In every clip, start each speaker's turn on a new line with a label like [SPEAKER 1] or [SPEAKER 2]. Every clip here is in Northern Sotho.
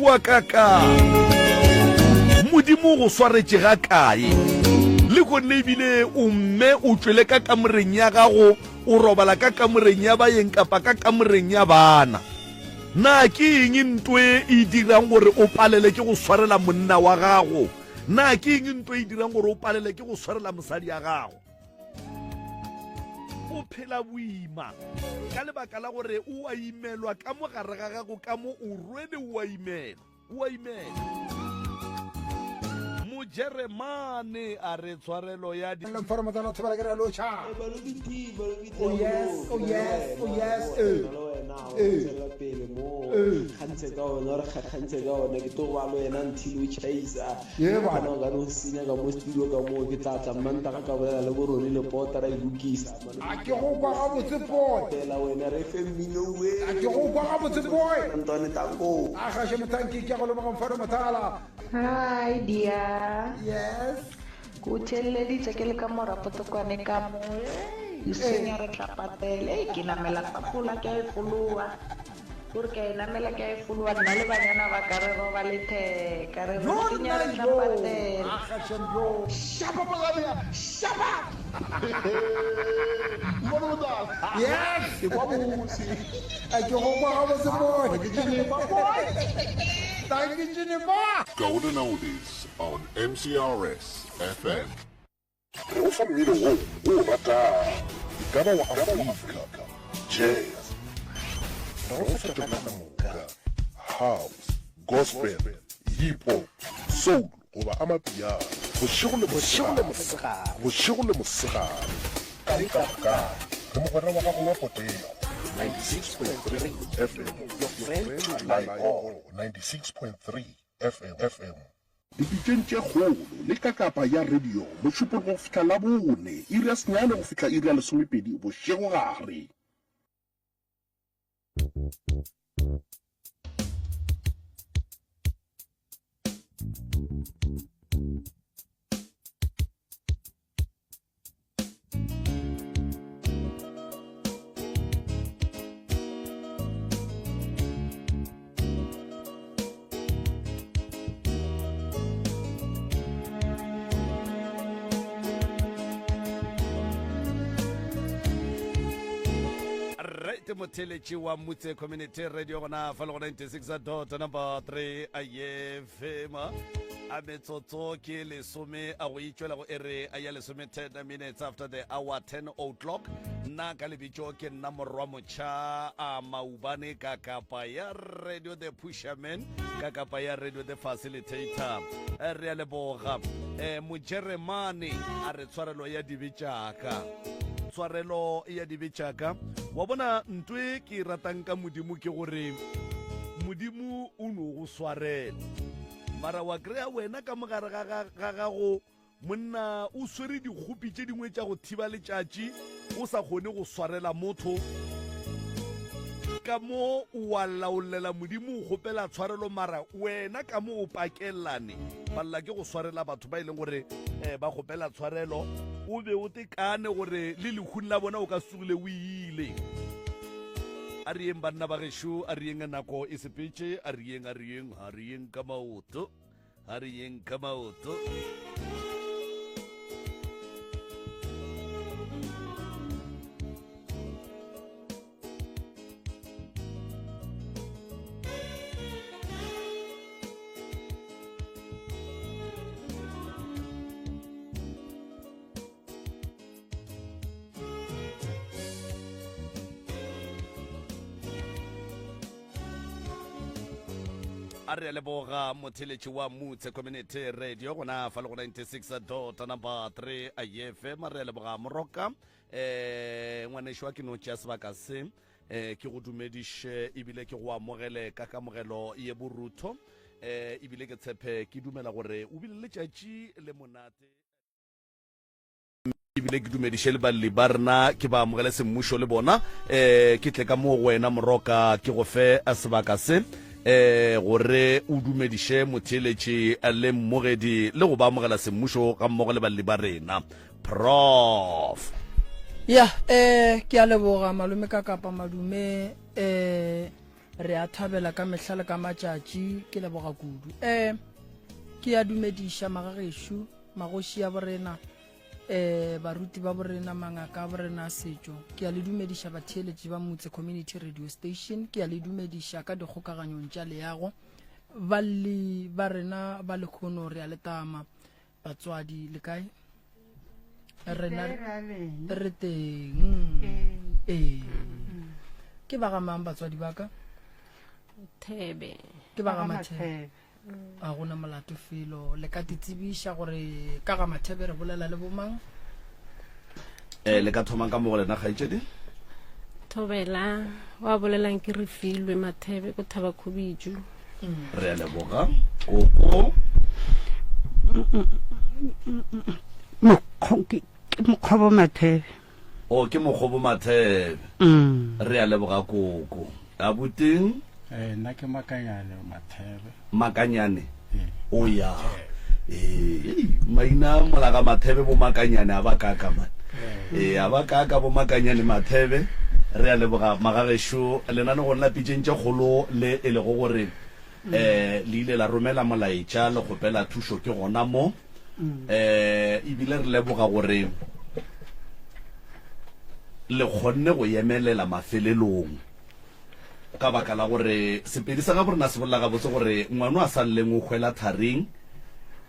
[SPEAKER 1] wa ka ka. Modimo o go swaretše ga kae? Lehono ebile o mme o tšwele ka kamoreng ya gago, o robala ka kamoreng ya baeng kapa ka kamoreng ya bana. Na ke eng nto e e dirang gore o palele ke go swarela monna wa gago? Na ke eng nto e dirang gore o palele ke go swarela mosadi ya gago? O phela boima ka lebaka la gore o a imelwa ka mo gare ga gago ka mo o rwele o a imelwa. O a imelwa. Mojeremane a re tshwarelo ya di.
[SPEAKER 2] Mforo motsana thobela ke re lotšha. Oh yes, oh yes, oh yes. Eh.
[SPEAKER 3] Eh. Tswela pele mo kgantse ka ona re kgantse ka ona ke tlo ba le wena until o chaisa.
[SPEAKER 2] Ye bana.
[SPEAKER 3] Kana ka no senya ka mo studio ka mo ke tla tla mmantaga ka bolela le borone le pota ra e lokisa.
[SPEAKER 2] A ke go kwa gabotse boy.
[SPEAKER 3] Fela wena re fe mmino we.
[SPEAKER 2] A ke go kwa gabotse boy.
[SPEAKER 3] Ntwane tanko.
[SPEAKER 2] A gaše mothanki ke go leboga mfano mothala.
[SPEAKER 4] Hi dear.
[SPEAKER 2] Yes.
[SPEAKER 4] Ke o theeleditše ke le ka mo Rapotokwane ka mo. E senya re tla patela. Ei ke namela tafola ke a e foloa. Gore ke a e namela ke a e foloa nna le banyana ba ka re roba letheka re re
[SPEAKER 2] Yo
[SPEAKER 4] senya
[SPEAKER 2] nna
[SPEAKER 4] re tla
[SPEAKER 2] yo.
[SPEAKER 4] patela.
[SPEAKER 2] A gaše yo.
[SPEAKER 5] Shapa Molabea, shapa! Mbona motala?
[SPEAKER 2] Yes.
[SPEAKER 5] Ke kwa bose.
[SPEAKER 2] A ke go kwa gabotse boy.
[SPEAKER 5] Ke Jennifer boy.
[SPEAKER 2] Thank you Jennifer.
[SPEAKER 6] Golden Oldies on MCRS FM. Re go fa mmino wo o o ratago, e ka ba wa Afrika, jazz, re go fa tšona ka moka, house, gospel, hip hop, soul goba amapiano, bošego le mosegare, bošego le mosegare, kae kapa kae, re mogwera wa gago wa potego. 96.3 FM, your friend to rely on. 96.3 FM, FM. Dipitšeng tše kgolo le kakapa ya radio Mošupologo go fihla Labone, iri ya senyane go fihla iri ya lesomepedi bošegogare.
[SPEAKER 1] Right motheletši wa Mutse Community Radio gona fa le go 96 dot number 3 a ye fema a metsotso ke lesome a go itšwela go ere a ya lesome 10 minutes after the hour 10 o'clock nna ka lebitšo ke nna morwa motšha a maubane ka kapa ya radio the pusherman ka kapa ya radio the facilitator eh, re a leboga um mojeremane a re tshwarelo ya dibe tšaka tshwarelo ya dibe tšaka wa bona ntwe ke e ratang ka modimo ke gore modimo o no go swarela mara wa kry-a wena ka mogare ga gago monna o swere dikgopi tše dingwe tša go thiba letšatši o sa kgone go swarela motho ka mo wa laolela modimo o kgopela tshwarelo mara wena ka mo o pakelane palela ke go swarela batho ba e leng gore um ba kgopela tshwarelo o be o tekane gore le lehung la bona o ka sugile o ile a re yeng banna ba gešo a re yeng nako e sepetše a re yeng a re yeng a re yeng ka maoto a re yeng ka maoto a re a leboga motheletši wa mutse community radio gona fa le go 96 dot number 3 a yefe ma re a leboga moroka um ngwanešu wa ke no tšea sebaka se um ke go dumediše ebile ke go amogele ka kamogelo ye borutho um ebile ke tshepe ke dumela gore o bile letšatši le monate Ebile ke dumediše le balli ba rena, ke ba amogele semmušo le bona. Um ke tle ka mo go wena Moroka, ke go fe sebaka se um gore o dumediše motheeletši le mmogedi le go ba amogela semmušo gammogo le balli ba rena. Prof.
[SPEAKER 7] Ya, eh, ke a leboga malome ka kapa madume eh. Re a thabela ka mehla le ka matšatši, ke leboga kudu. Eh, ke a dumediša magagešo, magoši a borena, eh, baruti ba borena, mangaka a borena a setšo. Ke a le dumediša batheeletši ba Motse Community Radio Station, ke a le dumediša ka dikgokaganyong tša leago. Balli ba rena ba lekhono re a le tama. Batswadi le kae? Rena re teng. Ee. Ke ba ga mang batswadi ba ka?
[SPEAKER 8] Thebe.
[SPEAKER 7] Ke ba ga Mathebe. A gona molato felo. Le ka titsebiša gore ka ga Mathebe re bolela le bomang?
[SPEAKER 1] Eh, le ka thomang ka mo go lena kgaetšedi?
[SPEAKER 8] Thobela wa bolelang ke re filwe Mathebe ko Thaba Khubiju.
[SPEAKER 1] Re a leboga. Koko.
[SPEAKER 9] Mokgo ke Mokgobo Mathebe.
[SPEAKER 1] O ke Mokgobo Mathebe. Re a leboga koko. Abuti.
[SPEAKER 10] Eh, nna ke Makanyane Mathebe.
[SPEAKER 1] Makanyane. O ya. Ee, maina mola ga Mathebe bo Makanyane a ba kaka man. Ee, a ba kaka bo Makanyane Mathebe. Re a leboga magagešo lenanegong la pitšeng tše kgolo le e lego gore eh le ile la romela molaetša le kgopela thušo ke gona mo. Eh ebile re leboga gore le kgonne go emelela mafelelong. Ka baka la gore Sepedi sa gabo rena se bolela gabotse gore ngwano a sa lleng o hwela tharing,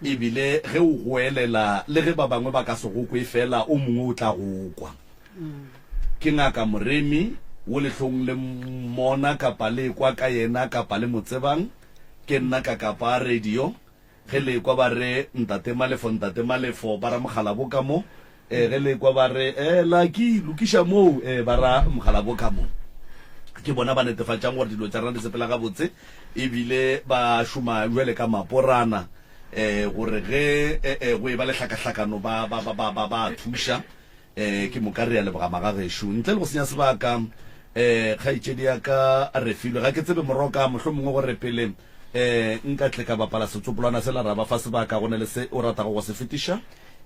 [SPEAKER 1] e bile ge o goelela le ge ba bangwe ba ka se go kwe fela o mongwe o tla go kwa. Ke Ngaka Moremi wo lehlong le mmona kapa le ekwa ka yena kapa le mo tsebang, ke nna Kakapa Radio. Ge le ekwa ba re, Ntate Malefo, Ntate Malefo, ba ra Mokgalabo ka mo. E, ge le ekwa ba re, E, Lucky, lokiša moo, e, ba ra Mokgalabo ka mo. Ke bona ba netefatšang gore dilo tša rena di sepela gabotse, ebile ba šoma bjale ka maporana, e, gore ge, e, e, go eba le hlakahlakano ba, ba, ba, ba, ba, ba a thuša. E, ke moka re a leboga magagešo. Ntle le go senya sebaka, e, kgaetšedi ya ka Refilwe, ga ke tsebe moroka, mohlomongwe gore pele e, nka tle ka bapala setsopolwana sela ra ba fa sebaka, go ne le se o ratago go se fetiša?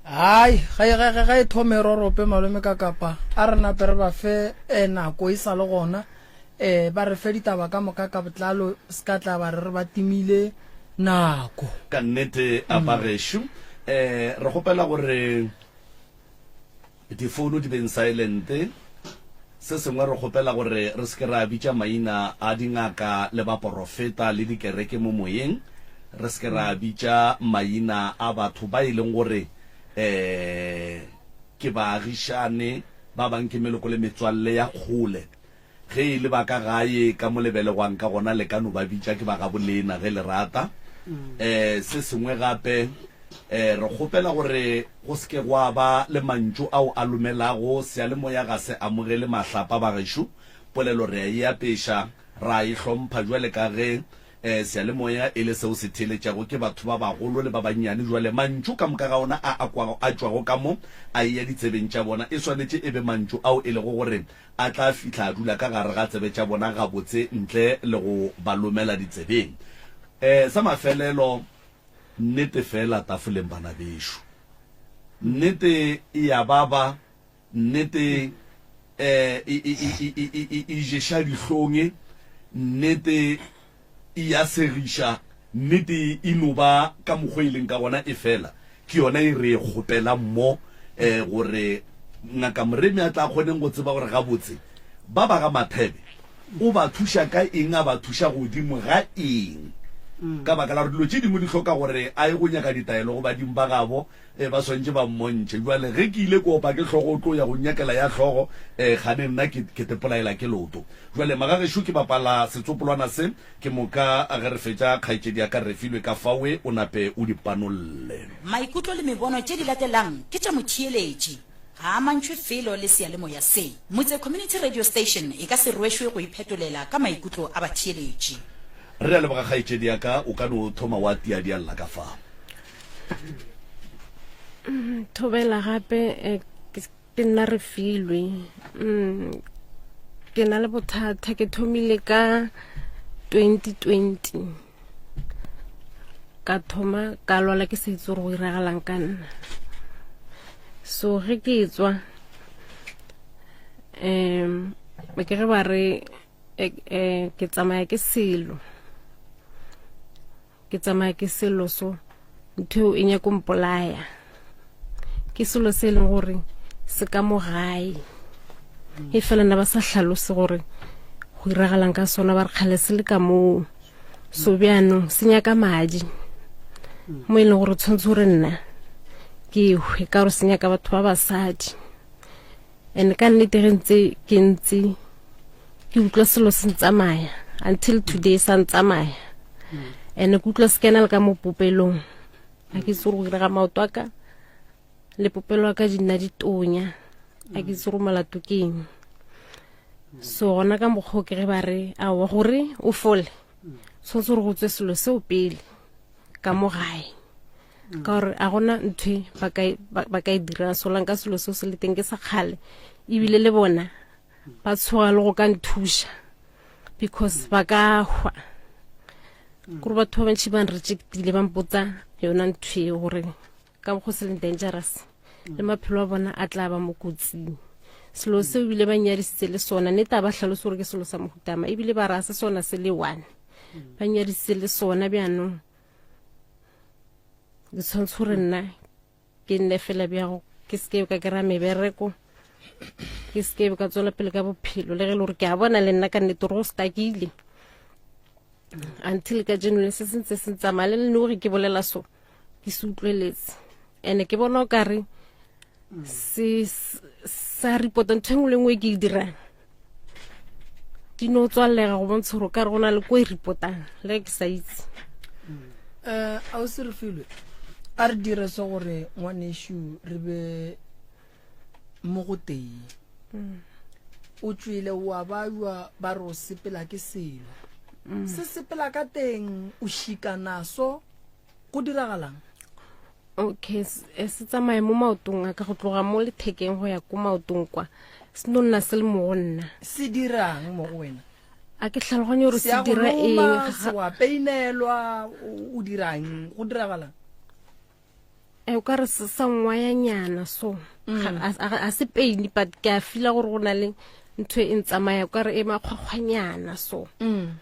[SPEAKER 7] Hai, ga, ga, ga, ga e thome e rorope malome ka kapa, a re nape re ba fe e, nako e sa le gona, e, ba re fe ditaba ka moka ka botlalo, se ka tla ba re re ba timile nako.
[SPEAKER 1] Ka nnete, a bagešo, e, re kgopela gore Difouno di beng silent. Se sengwe re kgopela gore re se ke ra bitša maina a dingaka le baporofeta le dikereke mo moyeng. Re se ke ra bitša maina a batho ba e leng gore um ke baagišane, ba bang ke meloko le metswalle ya kgole. Ge e le ba ka gae ka mo le belegwang ka gona le ka no ba bitša ke ba gabolena ge le rata. Um se sengwe gape, um re kgopela gore go se ke gwa ba le mantšu ao a lomelago. Seyalemoya ga se amogele mahlapa bagešo. Polelo re a e apeša, ra e hlompha bjale ka ge um seyalemoya e le seo se theeletšago ke batho ba bagolo le ba bannyane. Bjale mantšu ka moka ga ona a a kwago a tšwago ka mo a eya ditsebeng tša bona e swanetše e be mantšu ao e lego gore a tla fihla a dula ka gare ga tsebe tša bona gabotse ntle le go ba lomela ditsebeng. E, sa mafelelo, nnete feela tafoleng banabešo. Nnete e a baba, nnete e, e, e, e, e, e, e, e ješa dihlong, nnete e a segiša, nnete e no ba ka mokgwa e leng ka gona, efela ke yona e re e kgopelang mo um gore Ngaka Moremi a tla kgoneng go tseba gore gabotse ba ba ga Mathebe o ba thuša ka eng, a ba thuša godimo ga eng, ka baka la gore dilo tše dingwe di hloka gore a ye go nyaka ditaelo go badimo ba gabo, um ba swanetše ba mmontšhe. Bjale ge ke ile ko opa ke hlogo, o tlo ya go nnyakela ya hlogo, um kgane nna ke, ke tepolaela ke leoto. Bjale magagešo ke bapala setsopolwana se, ke moka ge re fetša kgaetšedi ya ka Refilwe ka fawe o nape o di panolle.
[SPEAKER 11] Maikutlo le mebono tše di latelang ke tša motheeletši, ga a amantšhwe felo le seyalemoya se. Motse Community Radio Station e ka se rwešwe go iphetolela ka maikutlo a batheeletši.
[SPEAKER 1] Re a leboga kgaetšedi ya ka, o ka no thoma wa tia dialla ka fa.
[SPEAKER 8] Thobela gape eh, ke nna re filwe mm, ke na le bothata ke thomile ka 2020 ka thoma ka lwala ke sa itse gore go iragalang ka nna so ge ke tswa um ke ge ba re. eh, eh, ke tsamaya ke selo ke tsamaya ke selo so ntho eo e nyako mpolaya ke selo se e leng gore se ka mo gae e fela nna ba sa hlalose gore go iragalang ka sona ba re kgale se le ka moo so bjaanong se nyaka madi mo e leng gore tshwanetse gore nna ke hwe ka gore se nyaka batho ba basadi and ka nnete ge ntse ke ntse ke utlwa selo se ntsamaya until today sa ntsamaya and ke utlwa se kena le ka mo popelong a ke itse gore go direga maoto a ka le popelo ya ka di nna di tonya a ke itse gore molato ke eng so gona ka mokgwa o ke ge ba re aowa gore o fole tshwanetse gore go tswe selo seo pele ka mo gae ka gore a gona ntho e ba ka e- ba ba ka e dirang solang ka selo seo se le teng ke sa kgale ebile le bona ba tshoga le go ka nthuša because ba ka hwa kore batho ba bantšhi ba nrejectile ba mpotsa yona ntho e gore ka mokgwa se leng dangerous le maphelo a bona a tla ba mo kotsing selo seo ebile ba nyadisitse le sona nete a ba tlhalose gore ke selo sa mohutama ebile ba raya se sona se le one ba nyadisitse le sona bjaanong ke tshwanetse gore nna ke nne fela bjago ke seke ka kry-a mebereko ke seke ka tswela pele ka bophelo le ge e le gore ke a bona le nna ka nnete gore go stakile until ka jeno le se sentse se ntsamaya le le gore ke bolela so ke se utlweletse and-e ke bona o kare se sa reporta ntho e nngwe le nngwe e ke e dirang di no tswalega go bontsha gore o ka re go na le ko e reportang le ke sa itse
[SPEAKER 7] um a o se re filwe a re dire se gore ngwanešu re be mo go tee mm. o tswile wa bajwa ba re o sepela ke selo mm. se sepela ka teng o šika naso go diragalang
[SPEAKER 8] okay eh, se tsamaye mo maotong a ka go tloga mo lethekeng go ya ko maotong kwa se no nna se le mo go nna
[SPEAKER 7] se dirang mo go wena
[SPEAKER 8] a ke tlhaloganye gore se dira eng
[SPEAKER 7] se wa peinelwa o dirang go diragalang
[SPEAKER 8] e o ka re se sa ngwayanyana so mm. a se peine but ke a fila gore go na le ntho e ntsamaya o ka re e makgwakgwanyana so mm.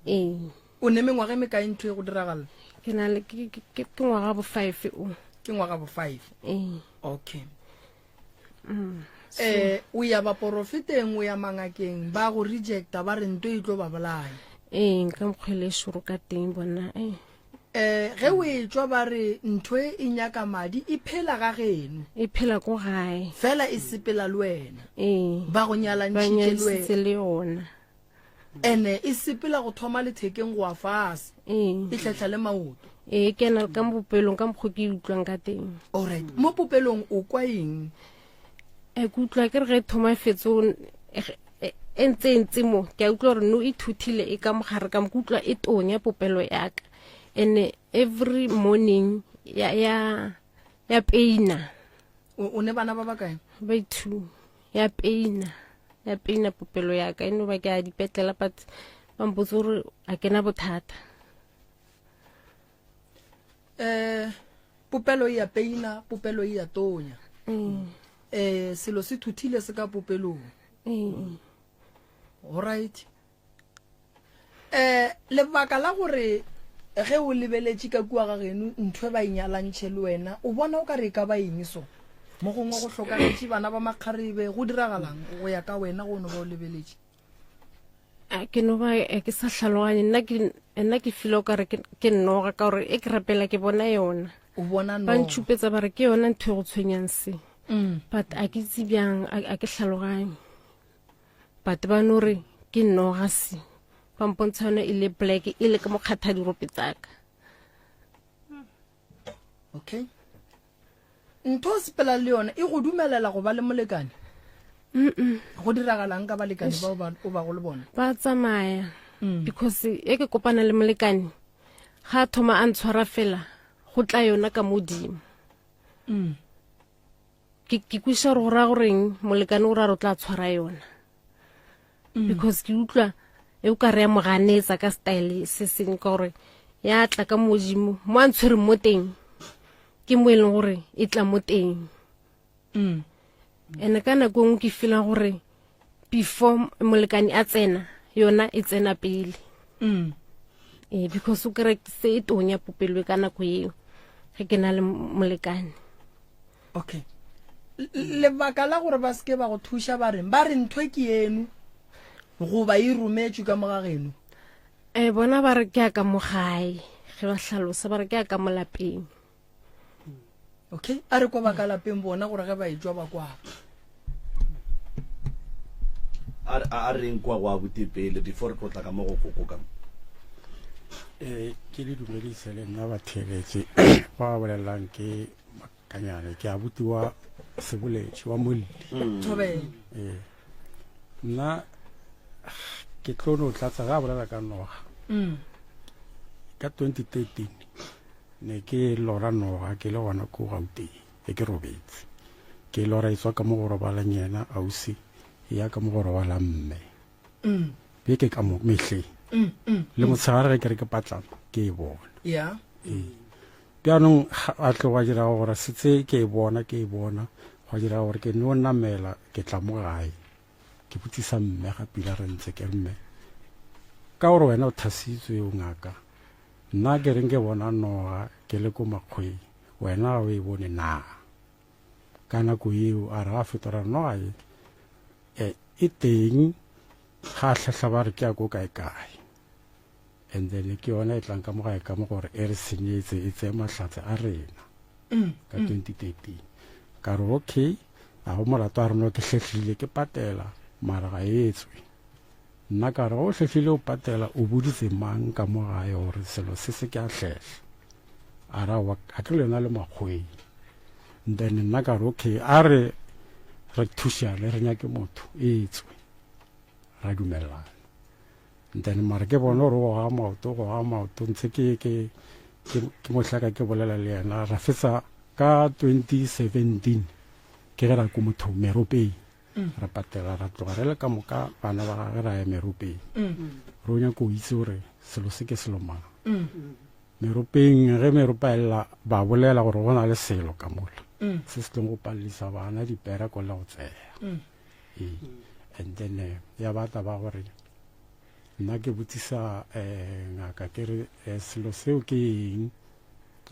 [SPEAKER 8] ee
[SPEAKER 7] O ne mengwaga e mekae ntho e go diragala?
[SPEAKER 8] Ke na le ke ke ke ngwaga bo 5 o.
[SPEAKER 7] Ke ngwaga bo 5.
[SPEAKER 8] Ee.
[SPEAKER 7] Okay. Mm. Eh o ya baporofeteng o ya mangakeng ba go rejecta ba re nto e tlo ba bolaya.
[SPEAKER 8] Ee nka mokgwele šoro ka teng bona eh.
[SPEAKER 7] Eh ge o e tswa ba re ntho e e nyaka madi e phela ga geno.
[SPEAKER 8] E phela ko gae.
[SPEAKER 7] Fela e sepela le wena.
[SPEAKER 8] Ee.
[SPEAKER 7] Ba go nyalantšhitše
[SPEAKER 8] le yona.
[SPEAKER 7] Ene e sepela go thoma lethekeng go wa fase.
[SPEAKER 8] Ee.
[SPEAKER 7] E tlhetlha le maoto.
[SPEAKER 8] Ee, ke ena ka mo popelong ka mokgwa ke e utlwang ka teng.
[SPEAKER 7] Alright. Mo popelong o kwa eng?
[SPEAKER 8] E ke utlwa ke re ge e thoma e fetse e ntse e ntse mo ke a utlwa gore no e thuthile e ka mogare ka mo ke utlwa e tonya popelo yaka ene every morning ya ya ya peina.
[SPEAKER 7] O ne bana ba bakae?
[SPEAKER 8] Ba two. Ya peina ya peina popelo ya ka e no ba ke a dipetlela but ba mpotse gore a kena bothata.
[SPEAKER 7] Eh popelo e ya peina popelo e ya tonya.
[SPEAKER 8] Mm.
[SPEAKER 7] Eh selo se thuthile se ka popelong.
[SPEAKER 8] Mm.
[SPEAKER 7] All right. Eh lebaka la gore ge o lebeletše ka kua ga geno ntho e ba e nyalantšhe le wena o bona o ka re e ka ba eng so mo gongwe go hlokagetše bana ba makgarebe go diragalang go ya ka wena go no ba o lebeletše
[SPEAKER 8] a ke no ba eh, ke sa hlaloganye nna ke nna ke feel o kare ke noga ka gore e ke rapela ke bona yona
[SPEAKER 7] o bona
[SPEAKER 8] ba ntšhupetsa ba re ke yona ntho e go tshwenyang se mm. but a ke itse bjang a ke hlaloganye but ba no re ke noga se ba mpontsha yone e le black e le ka mokgatha dirope tsaka
[SPEAKER 7] okay ntho o sepela le yone e go dumelela go ba le molekane go diragalang ka balekane bao o bago le bona
[SPEAKER 8] ba tsamaya mm. because e ke kopana le molekane ga a thoma a ntshwara fela go tla yona ka modimo mm. Ke ke kwešiša gore go raya goreng molekane o ra re o tla tshwara yona mm. because ke utlwa e o ka re ya mo ganetsa ka style se seng ka gore ya tla ka modimo mo a ntshwereng mo teng ke mo e leng gore e tla mo teng mm. and ka nako e nngwe ke feelang gore before molekane a tsena yona e tsena pele mm. ee because o kry se e tonya popelo ka nako eo ge ke na le molekane
[SPEAKER 7] okay lebaka la gore ba seke ba go thuša ba reng ba re ntho e ke eno goba e rometšwe ka mo ga geno
[SPEAKER 8] um bona ba re ke ya ka mo gae ge ba hlalosa ba re ke ya ka mo lapeng
[SPEAKER 7] okay a re kwa ba ka lapeng bona gore ge ba etšwa ba kwa
[SPEAKER 1] a reng kwa go abuti pele before re tlo tla ka mo go koko ka
[SPEAKER 10] um ke le dumedise le nna batheeletše ba ba bolelelang ke makanyane ke abuti wa seboletše wa molli
[SPEAKER 7] mm.
[SPEAKER 10] ee nna ke tlo no tlatsa ga a bolela ka noga mm. ka 2013 Ne ke lora noga ke le gona ko Gauteng ge ke robetse. Ke lora e tswa ka mo go robalang yena ausi e ya ka mo go robalang mme. Beke ka mo mehleng. Le motshegare ge ke re ke patlama ke e bona.
[SPEAKER 7] Yeah.
[SPEAKER 10] Ee. Bjanong a tle gwa dira gore setse ke e bona ke e bona gwa dira gore ke no namela ke tla mo gae. Ke botsisa mme ga pila re ntse ke re mme ka gore wena o thasitswe o ngaka Nna ke reng ke bona noga ke le ko makgweng, wena ga o e bone na? Ka nako yeo a re ga fetola re noga ye e, e teng ga hlahla ba re ke ya ko kae kae. And then ke yona e tlang ka mo gae ka mo gore e re senyetse e tseye mahlatse a rena ka 2013. Ka re okay, ga go molato a re no ke hlehlile ke patela mara ga e tswe. Nna ka re, O hlehlile o patela, o boditse mang ka mo gae gore selo se se ke a hlehla? A re, Aowa, a ke lena le Makgweng. Then nna ka re, Okay, a re re thušane re nyake motho e tswe. Ra dumelelana. Then mara ke bone gore o goga maoto, o goga maoto, ntse ke ke ke ke mohlaka ke bolela le yena. Ra fetsa ka 2017 ke ge ra ko mothong meropeng. Re patela ra tloga re le ka moka bana ba gage ra ya meropeng. Re o nyaka go itse gore selo se ke selo mang. Meropeng ge meropa e lla ba bolela gore go na le selo ka mola se se tlong go palelisa bana dipereko le go tseya. Ee. And then eh, ya ba taba gore nna ke botsisa eh, ngaka ke re eh, selo seo ke eng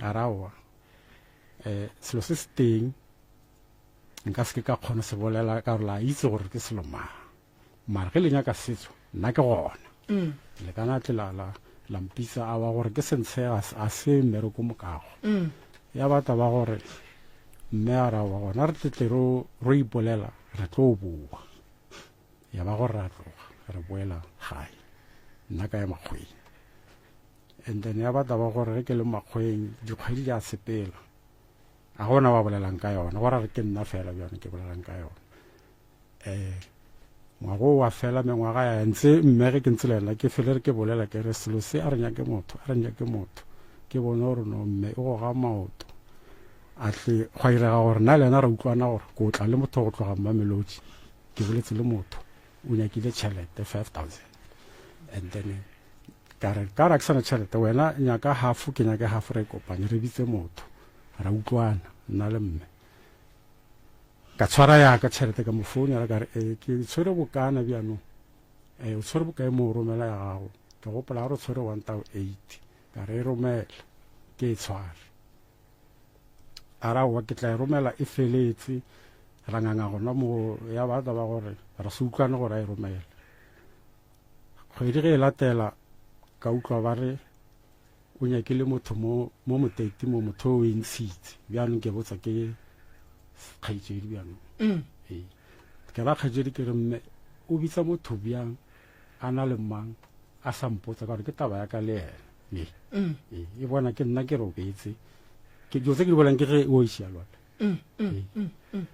[SPEAKER 10] a re aowa eh, selo se se teng nka se ke ka kgona se bolela ka gore la itse gore ke selo mang mara ge le nyaka setso nna ke gona mm. le kana tle la la la mpitsa a wa gore ke sentshe a se mmereko mokago mm. ya batla ba gore mme a ra wa gona re tletle ro ro ipolela re tlo boa ya ba gore ra tloga re boela gae nna ka ya makgweng and then ya batla ba gore ge ke le makgweng dikgwedi di a sepela A gona wa bolelang ka yona, go ra re ke nna fela bjone ke bolelang ka yona. Eh, ngwago wa fela mengwaga ya ntse mme ge ke ntse le yena ke fele re ke bolela ke re selo se a re nyake motho, a re nyake motho. Ke bone gore no mme o goga maoto. A tle gwa irega gore nna le yena ra utlwana gore ko tla le motho go tloga Mamelodi. Ke boletse le motho o nyakile tšhelete 5000 and then ka re ka ra ke sana tšhelete wena nyaka half ke nyake half re kopanye re bitse motho ra utlwana nna le mme ka tshwara yaka tšhelete ka mo founela ka re e ke tshwere bokana bjanong e o tshwere bokae mo o romela ya gago ke gopola gore o tshwere one thou eight ka re e romela ke e tshware a ra wa ke tla e romela e feletse ra nganga gona mo ya batla ba gore re se utlwane gore a e romele Kgwedi ge e latela ka utlwa ba re o nyakile motho mo mo moteti mo motho o e ntshitse bjanong ke botsa ke kgaitsedi bjanong mm. ee ke ra kgaitsedi ke re mme o bitsa motho bjang a na le mang a sa mpotsa ka gore ke taba ya ka le ena ee mm. ee e bona ke nna ke robetse ke dilo tse ke di bolang ke ge o ešia lona mm, mm, mm, mm.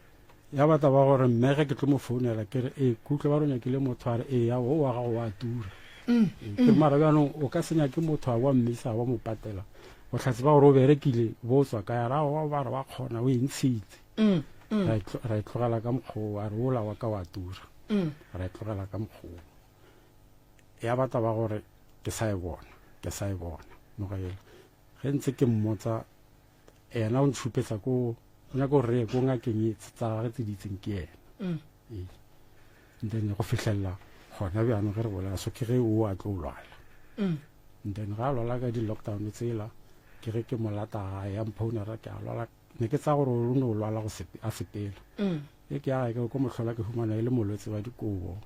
[SPEAKER 10] ya batla ba gore mme ge ke tlo mo founela ke re ee ke utlwe ba re nyakile motho a re ee ya o wa gago wa tura mm, ke mm. mara bjanong o ka se nyake motho a wa mmisa wa mo patela botlhatsi ba gore o berekile bo tswa ka ya ra wa ba re wa kgona o e ntshitse mm, ra e tlogela ka mokgwa a re ola wa ka wa tura ra e tlogela ka mokgwa ya batla ba gore ke sa e bona ke sa e bona mogaela ge ntse ke mmotsa Yena o ntšhupetsa ko, o nyaka gore re ye ko ngakeng e tsa gage tse di itseng ke yena. Mm. Ee. Then go fihlelela Gona bjano ge re bolela so ke ge o a tlo lwala. And then ga a lwala ka di-lockdown tsela, ke ge ke mo lata gae, a mphounela ke a lwala. Ne ke tsaya gore o no lwala go a sepela. E ke ya gae ke ko mohlola ke humana e le molwetse wa dikobo.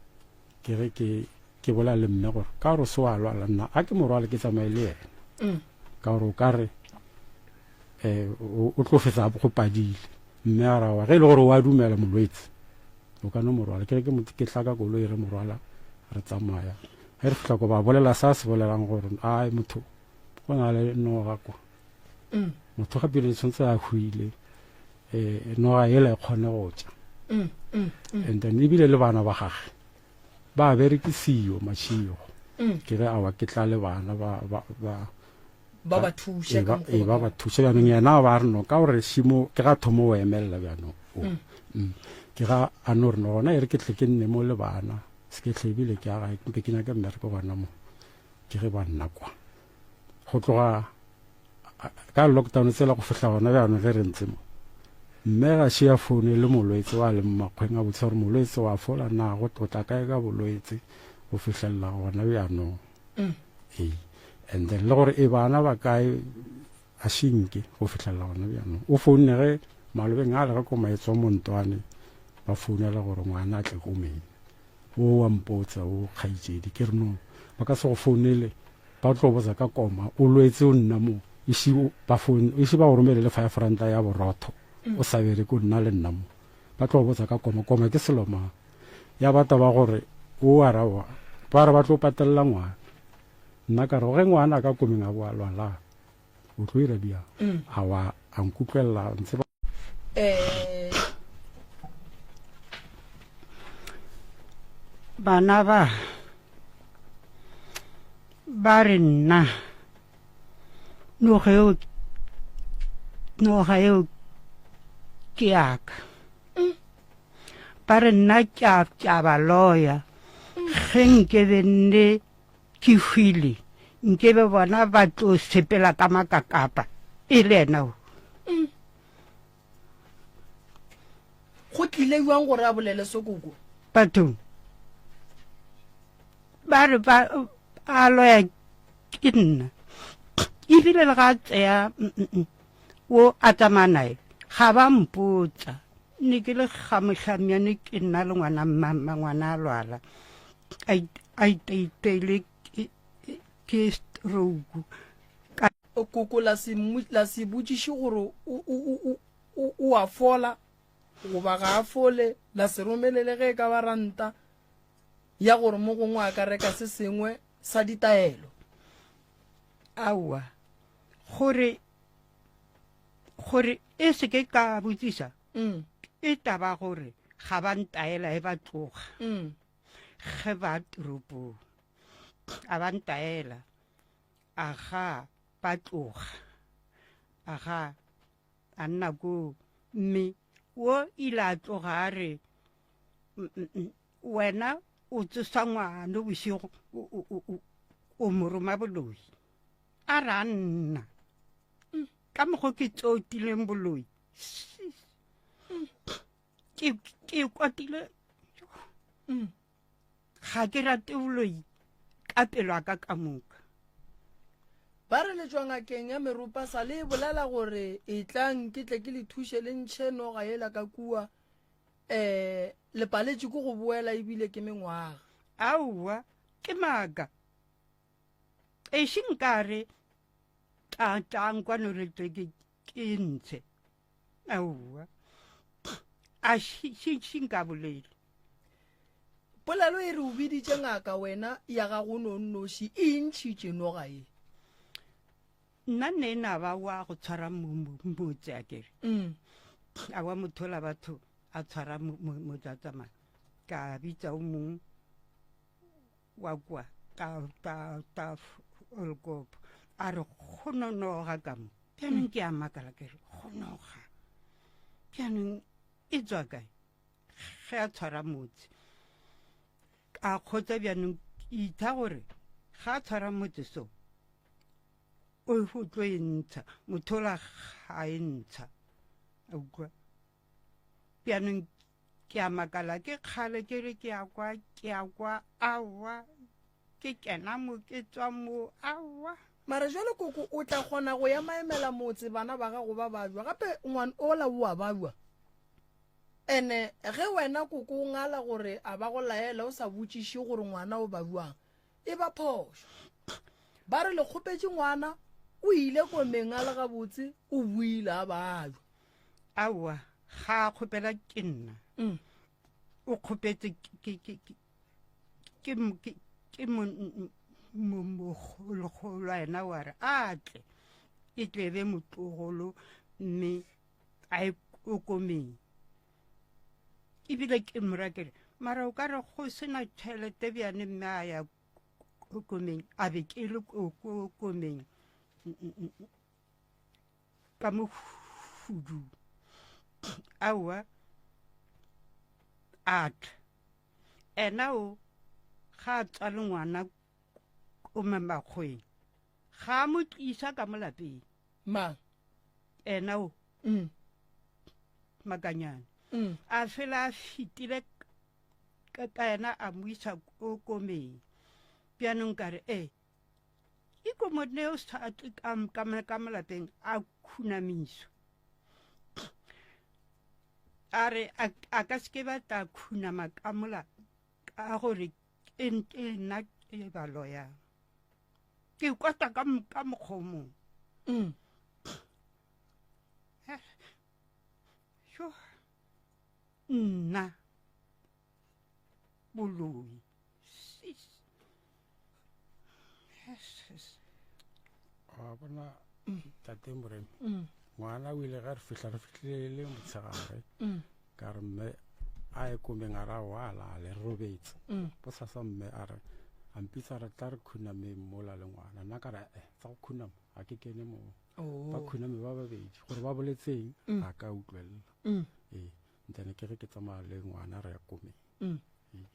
[SPEAKER 10] Ke ge ke ke bolela le mme gore ka gore se wa lwala nna a ke mo rwale ke tsamaye le yena. Ka gore o ka re um o tlo fetsa go padile. Mme a ra wa ge e le gore wa dumela molwetse o ka no mo rwala. Ke re ke ke tla ka koloi re mo rwala re tsamaya. Ge re fihla ko ba bolela sa se bolelang gore ai motho go na le noga kwa. Motho gape le tshwanetse a hwile um noga ela e kgone go tša. And then ebile le bana ba gage ba berekisiwa mašego. Ke re awa ke tla le bana ba ba ba
[SPEAKER 7] ba ba thuše ka
[SPEAKER 10] mokgwa ba ba thuše bjanong yena ba re no ka gore šimo ke ga thomo o emelela bjanong o ke ga a no re no gona e re ke tle ke nne mo le bana se ke tle ebile ke aga mpe ke nyaka mmereko gona mo ke ge ba nna kwa go tloga ka lockdown tsela go fihla gona bjanong ge re ntse mo mme ga šia foune le molwetse wa leng makgweng a botsa gore molwetse wa fola na go tlotla kae ka bolwetse go fihlelela gona bjanong Ee. And then le gore e bana ba kae a šinke go fihlelela gona bjanong. O founne ge malobeng a le ge koma e tswa montwane ba founela gore ngwana a tle komeng. O wa mpotsa o kgaitšedi ke re no ba ka se go founele ba tlo botsa ka koma o lwetse o nna mo isi ba foune isi ba go romele le 5 ranta ya borotho o sa bereke o nna le nna mo ba tlo botsa ka koma koma ke selo mang Ya ba taba gore o a ra wa, ba re ba tlo patelela ngwana. Nna ka re, ge ngwana a ka komeng a bo a lwala, o tlo ira bjang? A wa a nkutlwelela ntse ba.
[SPEAKER 9] Bana ba ba re nna noga eo noga eo ke yaka. Ba re nna ke a, ke a ba loya. Ge nke be nne ke hwile, nke be bona ba tlo sepela ka makakapa e le yena o.
[SPEAKER 7] Go tlile jwang gore a bolele so koko?
[SPEAKER 9] Bathong ba re ba a loya ke nna ebile le ga a tseya o a tsamaya nae ga ba mpotsa ne ke le ga mohlamyane ke nna le ngwana mmamma ngwana a lwala a iteiteile ke stroke
[SPEAKER 7] koko la se la se botšiše gore o a fola goba ga a fole la se romelele ge e ka ba ranta ya gore mo gongwe a ka reka se sengwe sa ditaelo
[SPEAKER 9] aowa gore gore e se ke ka botsisa mm. e taba gore ga ba ntaela e ba tloga mm. ge ba toropong a ba ntaela a ga ba tloga a ga a nna koo mme wo ile a tloga a re wena o tsosa ngwana bošego o mo roma boloi a re a nna ka mokgo ke tsotileng boloi ke ke kwatile ga ke rate boloi ka pelo ya ka ka moka
[SPEAKER 7] ba re le tšwa ngakeng ya meropa sa le bolela gore e tlang ke tle ke le thuše le ntšhe noga yela ka kua um le paletše ke go boela ebile ke mengwaga
[SPEAKER 9] aowa ke maaka Ešing nkare tla tlang kwano re tle ke ke ntshe. Aowa. A shi shi nka bolele.
[SPEAKER 7] Polelo e re o biditše ngaka wena ya gago no nnoši e ntšhitše noga ye.
[SPEAKER 9] Nna ne na ba wa go tshwara motse a kere. A wa mothola batho a tshwara motse a tsamaya. Ka bitsa o mong wa kwa ta ta ta olkopo a re go nonoga ka mo bjanong ke a makala ke re go noga bjanong e tswa kae ge a tshwara motse a kgotsa bjanong itha gore ga a tshwara motse so o tlo e ntsha mothola ga e ntsha a utlwa bjanong. Ke a makala ke kgale ke re ke a kwa ke a kwa aowa ke kena mo ke tswa mo aowa.
[SPEAKER 7] Mara jwale koko o tla kgona go emaemela motse bana ba gago ba bajwa gape ngwan ola o a bajwa ene ge wena koko o ngala gore a ba go laela o sa botšiše gore ngwana o bajwang e ba phošo. Ba re le kgopetše ngwana o ile komeng a le gabotse o buile a bajwa.
[SPEAKER 9] Aowa ga a kgopela ke nna mm. o kgopetse ke ke ke ke ke mogologolo ena wa re a tle e tle be motlogolo mme a e okomeng ebile ke mora kere mara o ka re go sena tšhelete bjane mme a ya komeng a be ke le komeng ka mo hudung aowa a tla ena o ga a tswale ngwana ko makgweng ga a mo tlisa ka mo lapeng
[SPEAKER 7] mang
[SPEAKER 9] ena o mm. makanyane mm. a fela a fetile ka ena a mo isa ko komeng bjanong ka re ee Iko modne o sa tle ka ka ka molapeng a khunamiso. A re a ka se ke ba tla khunama ka mola ka gore ke nna ke ba loyang. Ke kwata ka ka mokgwa o mongwe. Mm. Nna boloi sis
[SPEAKER 10] wa bona tate moremi mm. ngwana o ile ga re fihla re fihlile le motshegare mm. ka re mme a ye komeng a ra wa lale re robetse mm. bosasa mme a re a mpitsa re tla re khunameng mola le ngwana nna ka re e tsa go khunama ga ke kene moo oh. ba khuname ba babedi gore ba boletseng ga ka utlwelela ee then ke ge ke tsamaya le ngwana re ya komeng mm. ee.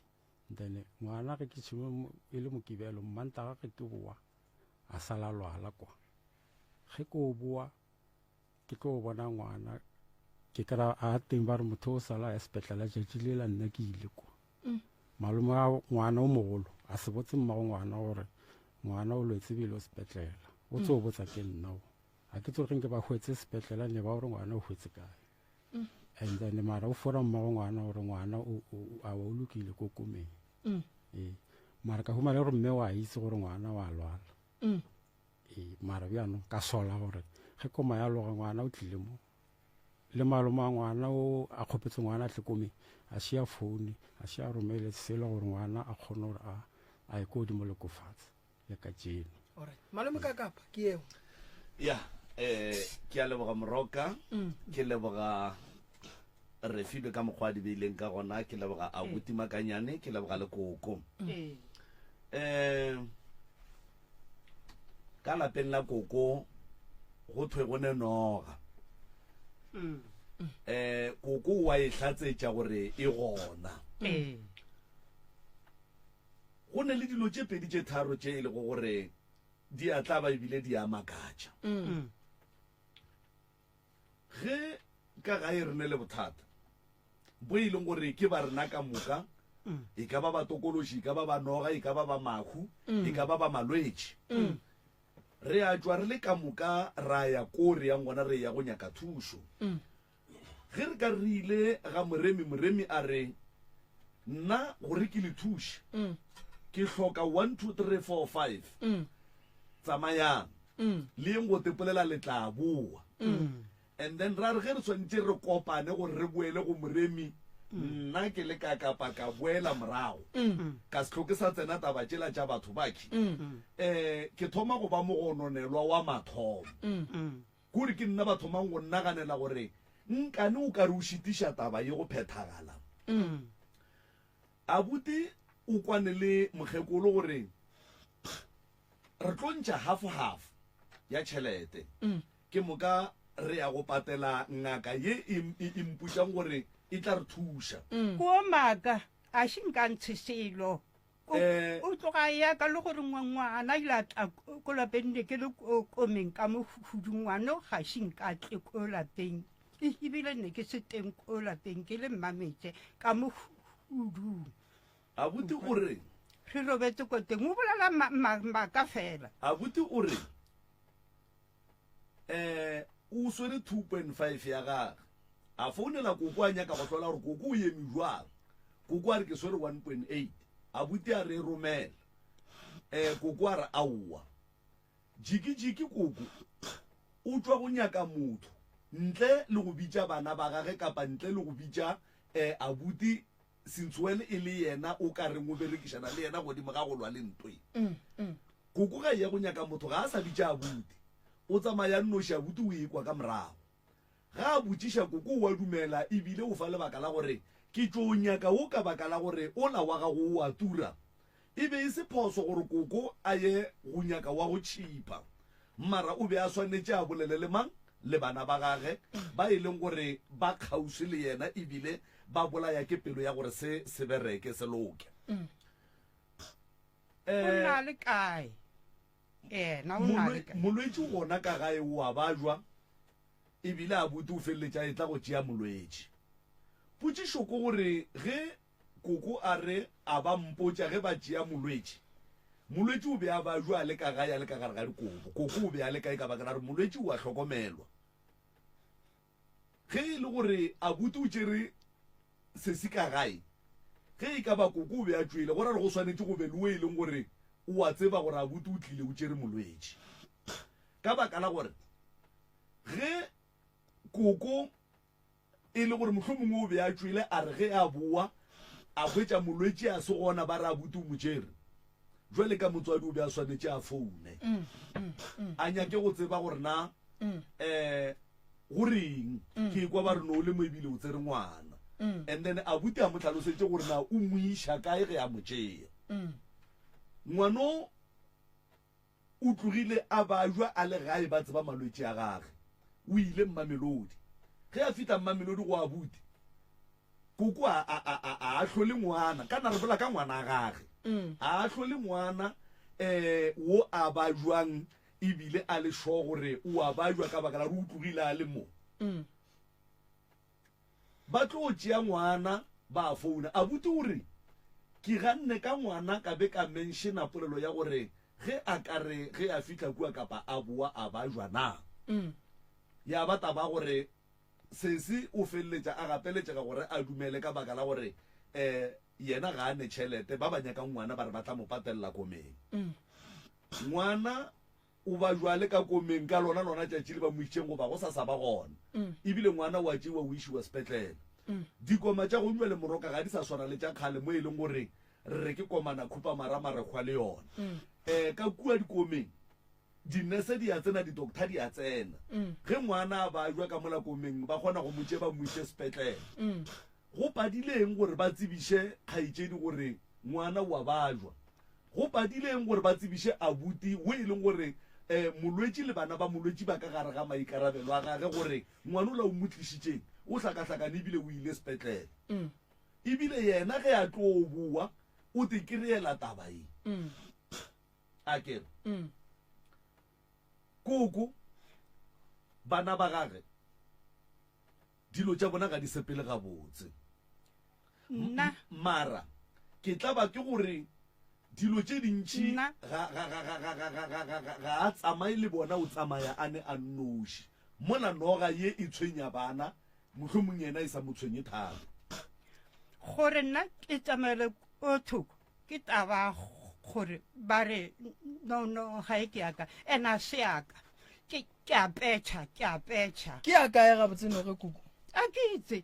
[SPEAKER 10] then ngwana ge ke tšhimo e le mokibelo mmantaga ge ke boa a sala lwala kwa ge ke o boa ke tlo bona ngwana ke kry a teng ba re motho o sala ya sepetlele tšatši le la nna ke ile kwa mm. malome wa ngwana o mogolo a se botse mmago ngwana gore ngwana o lwetse bile o sepetlele o tse o mm. botsa ke nna o a ke tsoge nke ba hwetse sepetlele ne ba gore ngwana o hwetse kae mm. and then mara o fora mmago ngwana gore ngwana a o lokile ko komeng mm. ee mara ka humana gore mme wa itse gore ngwana wa lwala mm. ee mara bjaanong ka sola gore ge koma ya loga ngwana o tlile mo le malome a ngwana o a kgopetse ngwana a tle komeng a šia foune a šia romele selo gore ngwana a kgone gore a a ye ko godimo le kofatse le ka jeno
[SPEAKER 7] Alright. Malome ka kapa ke eo.
[SPEAKER 1] Ya, eh ke a leboga Moroka, mm. ke leboga Refilwe ka mokgwa a di beileng ka gona, ke leboga abuti Makanyane, ke leboga le koko. Mm. Eh ka lapeng la koko go thwe go ne noga. Mm. Eh koko wa e hlatsetša gore e gona. Mm. Go ne le dilo tše pedi tše tharo tše e lego gore di a tlaba ebile di a makatša. Mm. Ge ka gae re ne le bothata bo e leng gore ke ba rena ka moka, mm. e ka ba ba tokološi, e ka ba ba noga, e ka ba ba mahu, mm. e ka ba ba malwetši. Mm. Re a tšwa re le ka moka ra ya ko re yang gona re ya go nyaka thušo. Mm. Ge re ka re ile ga Moremi, Moremi a re, Nna gore ke le thuše, ke hloka 1, 2, 3, 4, 5. Tsamayang le yeng go tepolela le tla boa. And then ra re ge re swanetše re kopane gore re boele go Moremi, nna ke le ka kapa ka boela morago, ka se hloke sa tsena taba tšela tša batho bakhi. Um ke thoma go ba mogononelwa wa mathomo. Kore ke nna ba thomang go nnaganela gore nkane o ka re o šitiša taba ye go phethagala. Abuti o kwane le mokgekolo gore re tlo ntšha half-half ya tšhelete, ke moka re ya go patela ngaka ye e, e, e mpotšang gore e tla re thuša.
[SPEAKER 9] Ko maaka a še nka ntshe selo. O,
[SPEAKER 1] Eh.
[SPEAKER 9] o tloga ya ka le gore ngwana ile a tla ko lapeng ne ke le ko komeng ka mo hudung ngwana ga še nka tle ko lapeng. Ebile ne ke se teng ko lapeng ke le mmametse ka mo hudung.
[SPEAKER 1] Abuti o reng?
[SPEAKER 9] Re robetse ko teng o bolela maaka fela.
[SPEAKER 1] Abuti o reng? Eh o swere 2.5 ya gage. A founela koko a nyaka go hlola gore koko o eme jwang. Koko a re ke swere 1.8. Abuti a re e romela. Eh koko a re aowa. Jiki-jiki koko o tšwa go nyaka motho ntle le go bitša bana ba gage kapa ntle le go bitša eh abuti Since e le yena o ka reng o berekišana le yena godimo ga go lwa le ntwe. Koko ga e ya go nyaka motho ga a sa bitša abuti. O tsamaya a nnoši abuti o ekwa ka morago. Ga a botšiša koko o a dumela e bile o fa lebaka la gore ke tšo nyaka wo ka baka la gore ola wa gago o a tura. E be e se phoso gore koko a ye go nyaka wa go tšhipa. Mara o be a swanetše a bolele le mang? Le bana ba gage ba e leng gore ba kgauswi le yena e bile ba bolaya ke pelo ya gore se se bereke, se loke.
[SPEAKER 9] O na le kae? Yena o na le kae?
[SPEAKER 1] Molwetši gona ka gae o a bajwa e bile abuti o feleletša a etla go tšea molwetši. Potšišo ke gore ge Koko a re a ba mpotša ge ba tšea molwetši. Molwetši o be a bajwa a le ka gae a le ka gare ga dikobo. Koko o be a le kae ka baka la gore molwetši o a hlokomelwa. Ge e le gore abuti o tšere sesi ka gae, ge e ka ba koko o be a tšwele, go ra gore go swanetše go be le o e leng gore o a tseba gore abuti o tlile o tšere molwetši. Ka baka la gore ge koko E le gore mohlomongwe o be a tšwele a re ge a boa a hwetša molwetši a se gona ba re abuti o mo tšere. Jwale ka motswadi o be a swanetše a foune a nyake go tseba gore na um go reng ke ekwa ba re no o le mo ebile o tsere ngwana and then abuti a mo hlalosetše gore na o mo iša kae ge a mo tšea. Ngwano O tlogile a bajwa a le gae ba tseba malwetši a gage. O ile Mmamelodi. Ge a fihla Mmamelodi go abuti, koko a, a, a, a, a ahlole ngwana, kana re bola ka ngwana a gage. A ahlole ngwana eh wo a bajwang ebile a le sure gore o a bajwa ka baka la gore o tlogile a le mo. Ba tlo tšea ngwana ba founa. Abuti o re, Ke ganne ka ngwana ka be ka menšena polelo ya gore ge a ka re ge a fihla kua kapa a boa a bajwa na. Ya ba taba ya gore sesi o feleletša a gapeletšega gore a dumele ka baka la gore um yena ga a ne tšhelete, ba ba nyakang ngwana ba re ba tla mo patelela komeng. Ngwana O ba jwale ka komeng ka lona lona tšatši le ba mo išitšeng goba go sa sa ba gona. Ebile ngwana o a tšeiwa o išiwa sepetlele. Dikoma tša gong bjale moroka ga di sa swana le tša kgale mo e leng gore re re ke komana khupamarama re hwa le yona. Um ka kua dikomeng dinese di a tsena, di-doctor di a tsena. Ge ngwana a bajwa ka mola komeng ba kgona go mo tše ba mo iše sepetlele. Go padile eng gore ba tsebiše kgaetšedi gore ngwana o a bajwa? Go padile eng gore ba tsebiše abuti wo e leng gore molwetši le bana ba molwetši ba ka gare ga maikarabelo a gage gore ngwana ola o mo tlišitšeng o hlakahlakane ebile o ile sepetlele? Ebile yena ge a tlo boa o te kry-ela taba ye. A ke re koko bana ba gage Dilo tša bona ga di sepele gabotse.
[SPEAKER 9] Nna.
[SPEAKER 1] Mara ke tlaba ke gore dilo tše dintši
[SPEAKER 9] Nna.
[SPEAKER 1] ga, ga, ga, ga, ga, ga, ga, ga, ga, ga, ga a tsamaye le bona, o tsamaya a ne a nnoši. Mola noga ye e tshwenya bana, mohlomong yena e sa mo tshwenye thata.
[SPEAKER 9] Gore nna ke tsamaele ko thoko ke taba gore ba re no no ga e ke yaka and a se yaka ke ke a petšha ke a petšha
[SPEAKER 7] ke ya kae gabotse noge kuku
[SPEAKER 9] a ke itse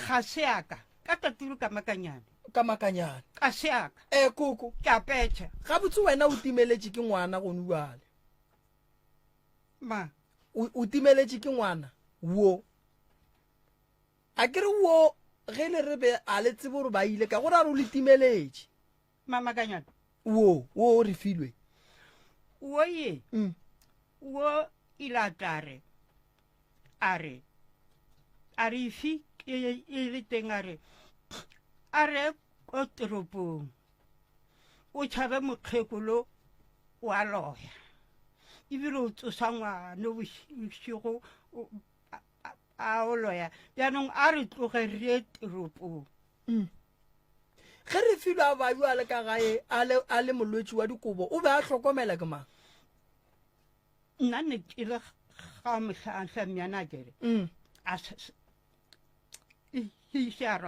[SPEAKER 9] ga se yaka ka tatilo ka makanyane
[SPEAKER 7] ka makanyane
[SPEAKER 9] ka se yaka
[SPEAKER 7] e koko
[SPEAKER 9] ke a petšha
[SPEAKER 7] gabotse wena o timeletše ke ngwana gone bjale
[SPEAKER 9] ma
[SPEAKER 7] o timeletše ke ngwana wo A ke re wo ge le re be a le tsebe gore ba ile ka gore a re o le timeletše.
[SPEAKER 9] Mamakanyana.
[SPEAKER 7] Wo, wo o re filwe.
[SPEAKER 9] Wo ye,
[SPEAKER 7] mm.
[SPEAKER 9] wo ile a tla re, a re, a re ifi e, e le teng a re, a re ko toropong, o tšhabe mokgekolo wa loya, ebile o tsosa ngwana bošego. A o loya. Bjanong a re tloge re ye toropong.
[SPEAKER 7] Mm. Ge re filwe a ba yo a le ka gae a le, a le molwetši wa dikobo, o be a hlokomela ke mang?
[SPEAKER 9] Nna ne ke le ga mohlanhlamyana kere.
[SPEAKER 7] Mm.
[SPEAKER 9] A se, se, e, e, se a.